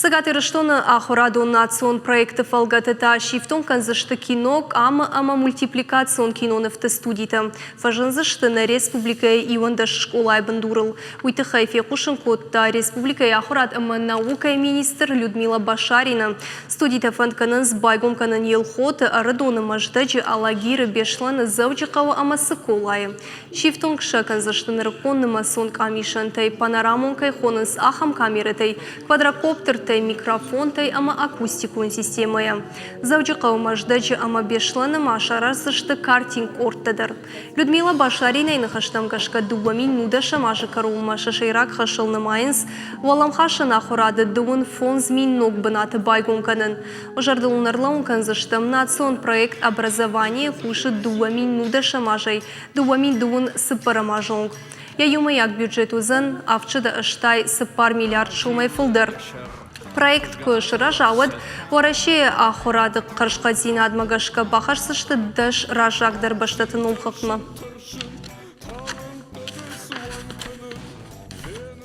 Цӕгат Ирыстоны ахуырадон национ проекты фӕлгӕты та сифтонг кӕндзысты кино, къамы ӕмӕ мультипликацион кинонывты студитӕ. Фӕзындзысты нӕ республикӕйы 11 скъолайы бындурыл. Уый тыххӕй фехъусын кодта республикӕйы ахуырад ӕмӕ наукӕйы министр Людмила Башарина. Студитӕ фӕнд кӕнынц байгом кӕнын Елхоты, Ӕрыдоны, Мӕздӕджы, Алагиры, Беслӕны, Дзӕуджыхъӕуы ӕмӕ Цыколайы. Сифтонг сӕ кӕндзысты нырыккон нымӕцон къамисӕнтӕй, панорамон кӕй хонынц, ахӕм камерӕтӕй, квадрокоптертӕй, микрофонтӕй ӕмӕ акустикон системӕйӕ. Дзӕуджыхъӕуы, Мӕздӕджы ӕмӕ Беслӕны ма сараздзысты картинг-къордтӕ дӕр. Людмила Башаринайы ныхӕстӕм гӕсгӕ 2019 азы кӕронмӕ сӕ сӕйраг хӕсыл нымайынц уӕлӕмхасӕн ахуырады 35 000 ног бынаты байгом кӕнын. Зӕрдыл ын ӕрлӕууын кӕндзыстӕм, национ проект «Образование» кусы 2019 азӕй 2024 азы онг. Йӕ иумӕйаг бюджет уыдзӕн 784 миллиард сомӕй фылдӕр. Проект куы сырӕза, уӕд Уӕрӕсейы ахуырады хӕрзхъӕддзинадмӕ гӕсгӕ бахӕсдзысты 10 раззагдӕр бӕстӕты номхыгъдмӕ.